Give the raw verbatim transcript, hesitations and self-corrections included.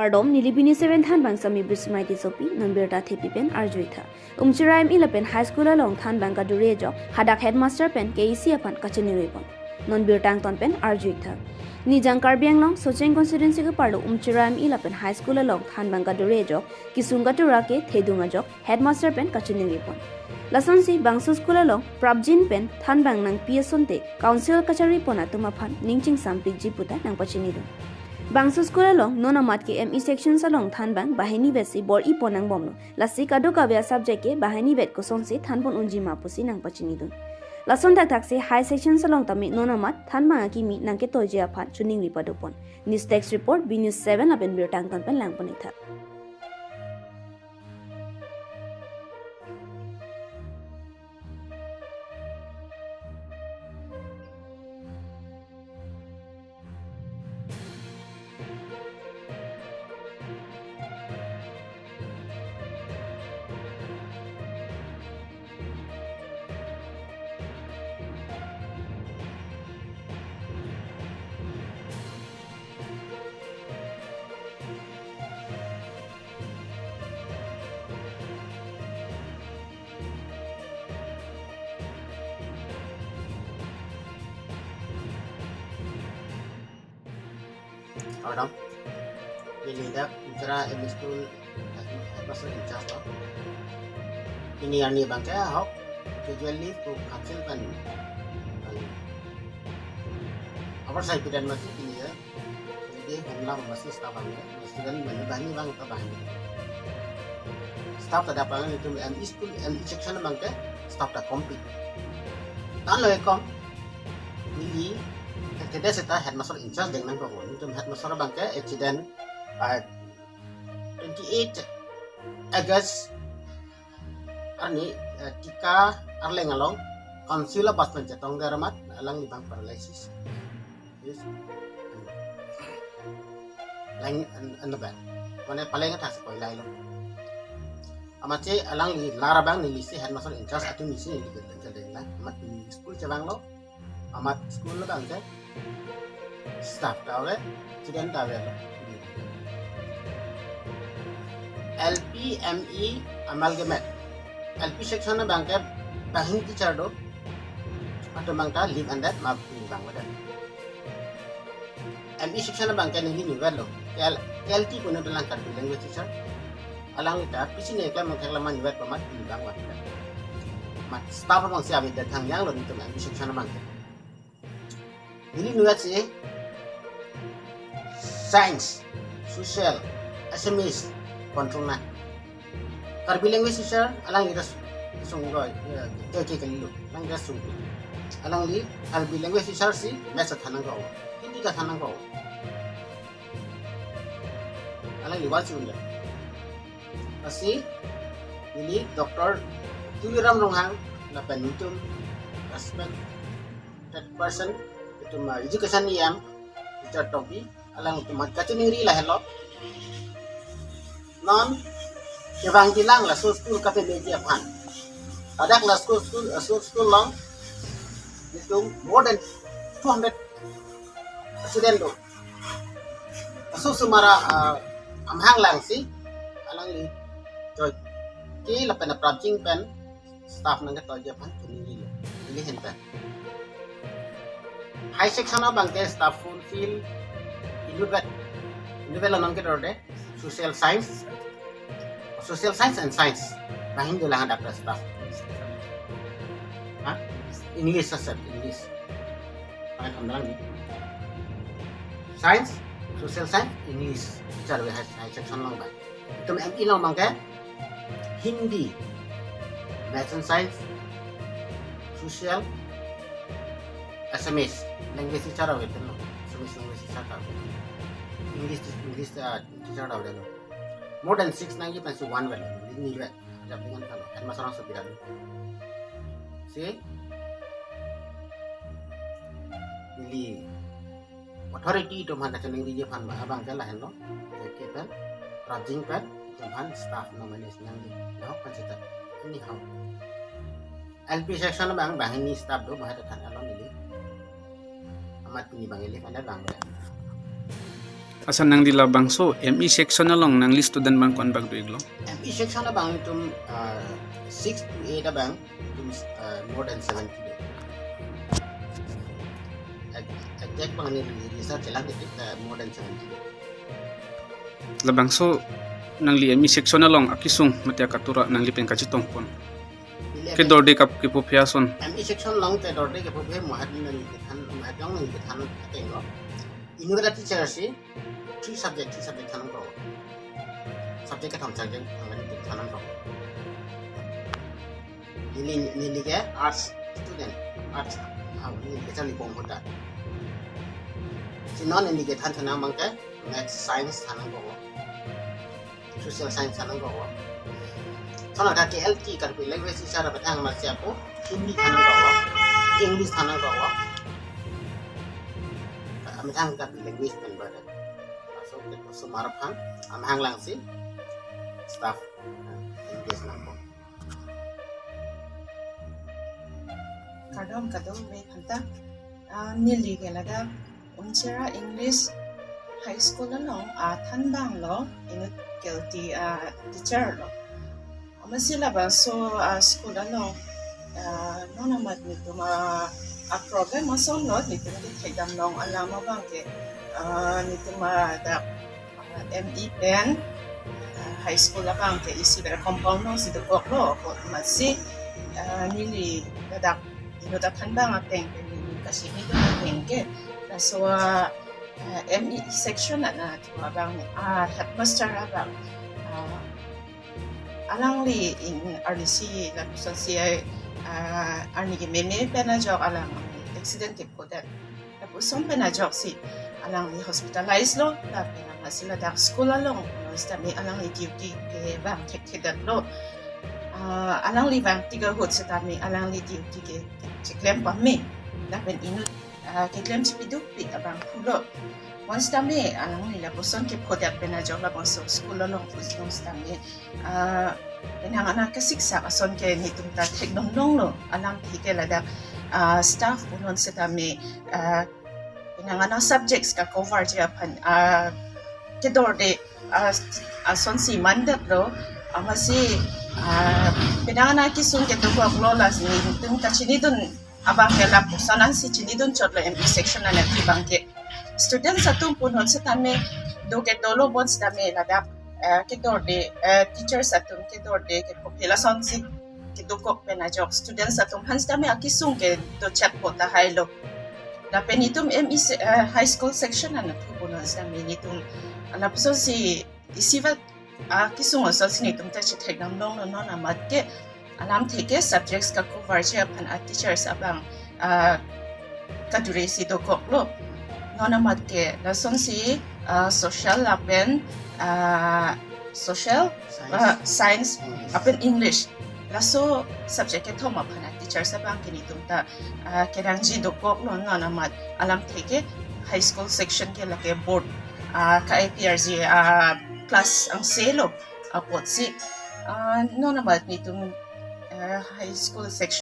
Kardom, neli bini seven thanbang Sami Bismai Tissopi, non birta thepi pen arjuitha. Umchira M E lapen high school along thanbang kadure ajok, hadak headmaster pen K A C aphan kachiningri pon. Non birta angton pen arjuitha. Nijang Karbi Anglong, Socheng constituency keparlo Umchira M E lapen high school along thanbang kadure ajok, kisung katura ke thedung ajok, headmaster pen kachiningri pon. Lasonsi bangso school along prapjin pen thanbang nangpi asonte council kachari pon atum aphan ning chingsam pikji puta nangpachinidun. Bangso school along non amat ke M E sections along thanbang banghini vetsi bor-i pon nangbomlo. Lasi kadokave a-subject ke banghini vet kosonsi than pon unji ma pusi nangpachinidun. Lason thakthak si high sections along tame non amat thanbang akimi nangketoiji aphan chiningri pado pon. News desk report, B News seven lapen birta angton pen lang pon-iktha. Kardom. Neli dak Umchira M E School headmaster in charge lo. Pini arni abangke ahok casual leave pu council pen, pen oversight pidet masi pini ya. Jadi hemla masi staff abang ya. Student mani banghini abang ta banghini. Staff ta dak abang itum M E school, M E section abangke staff ta kompik. Tan lo ekom. Neli, kede seta headmaster in charge deng nangkok. Itum headmaster abangke accident, ah, twenty-eight August arni, eh, Tika Arleng along council abas pen chetongdet amat alangli abang paralysis. Yes. Lang an, an ba. Mane paleng athak si koilai lo. Amatsi alangli lar abang nelisi headmaster in charge atum nelisi neli ke, ke deng la. Amat neli school chevanglo. Amat school abangke staff ta ave, student ta ave lo. L P M E amalgamate. L P section abangke banghini teacher do. Atum abang ta leave ended ma pini abang lo. M E section abangke neli nivetlo. K L, K L T pu neli dolang Karbi language teacher. Alangli ta pisi ne keklem keklem nivet pu amat pini abang vat. Amat staff abang si ave det thangjang lo nelitum M E section abangke. Neli nivetsi science, social, Assamese, control na. Karbi language teacher, alangli ta sung lo, eh, ke, ke, kalilo, alangli ta sung. Alangli Karbi language teacher si maths ta than nangkok, Hindi ta than nangkok. Alangli wal si unja. Lasi, neli Doctor Tuliram Ronghang, lapen itum respected person, itum, ah, education E M, Teacher Tokbi, alangtum aphan kachiningri lahelo. Non, kevang jilang laso school kapemeji aphan. Hadak laso school, laso school along, itum more than two hundred student do. Laso osomar, ah, amahang langsi, alangli choi ke lapen aprapjin pen staff nangketoiji aphan chiningri lo. Neli ahin pen. High section abangke staff fulfill inutvet, inutvet lo nangkedorde social science, social science and science. Banghini dolang hadak ta staff. Ha? English asep, English. Pakai khamdalang ni. Science, social science, English. Teacher ave high, high section along ba. Itum M E along abangke Hindi, Maths and Science, Social, Assamese language teacher ave itum lo. Assamese language teacher ta ave. English, English, ah, teacher ta ave lo. More than six nangji pensi one ave lo. Neli ave. Jabringan kalo. Headmaster along sopira lo. Si neli authority atum aphan kachiningriji aphan ba abangke lahenlo. Jake pen, prapjin pen, itum aphan staff nomination nangji. Lahok pen seta. Anyhow. L P section abang, banghini staff do, bahai ta than along neli. Amat pini abang ili kana bang. Asa nangli labangso M E section along nangli student abang ko-an bak do-iklo? M E section abang itum uh, six to eight abang itum uh, more than seventy do. Exact abang ni research lang kita uh, more than seventy do. Labangso nangli M E section along akisung mate akatura nangli pen kachetongpon, kedorde kap kepuphe ason? M E section along kedorde kepuphe mo hadi nangli kethan, mo hadi nangli kethan ateng lo. Inut a teacher si three subject, three subject than ko. Subject kethom subject angani than ko. Neli neli ke arts student, arts. Ah, neli ke charli bom hoda. Si non neli kethan than abang ke math, science than ko, social science than ko. Sana ka K L T, Karbi language teacher abang thang masih aku Hindi than ko, English than ko. Abang thang Karbi language pen barat. Masuk ke sumar phan, amahang lang si staff English nangko. Kardom kadokave aphanta. Ah, neli ke ladak Umchera English High School along, ah, thanbang lo, inut K L T, ah, teacher lo. Amatsi labangso, ah, school along, ah, non amat netum, ah, a problem ason lo, netum kethekdam long alam abang ke, ah, netum, ah, dak ah, M E pen, ah, high school abang ke isi bera compound along si dokok lo, ko amatsi, ah, neli ladak inut athanbang ateng pen neli kachinidun ateng ke, laso, ah, M E section anatthu abang, ah, headmaster abang, ah, alangli in arnisi lapuson si, ah, arni kememe pen ajok alang accident kephodet. Lapuson pen ajoksi alangli hospitalize lo, lapen amatsi ladak school along, non sitame alangli duty ke bang thekthedet lo. Ah, alangli bang tiga hut sitame alangli duty ke cheklem pame. Lapen inut, ah, keklem chipiduk pik abang pulo. Non sitame alangli lapuson kephodet pen ajok labangso school along puson sitame, ah, penang ana kesiksak ason ke netum ta thekdam longlo, alamthe ke ladak, ah, staff punon sitame, ah, penang ana subjects ka cover ji aphan, ah, kedorde, ah, ason si mandetlo, amatsi, ah, penang ana kisung kedokok lo, lasi netum kachinidun abang ke lapuson ansi chinidun chotlo M E section anatthu abang ke. Students atum punon sitame do ke dolo bon sitame ladak, eh, kedorde, eh, teachers atum kedorde kepuphe lasonsi kedokok pen ajok students atum aphan sitame akisung kedo chat po tahai lo. Lapen netum M E se-, eh, high school section anatthu punon sitame netum lapuson si isivet, ah, kisung asonsi netum ta chethekdam longlo, non amat ke alamthe ke subjects ka cover ji aphan a teachers abang, ah, kadure si dokok lo. Non amat ke lasonsi, ah, social lapen, ah, social, ah, science lapen English, laso subject kethom aphan a teachers abang ke netum ta, ah, kerangji dokok lo. Non amat alamthe ke high school section ke lake board, ah, ka A P R G, ah, class angse lo apotsi, ah, non amat netum, ah, high school section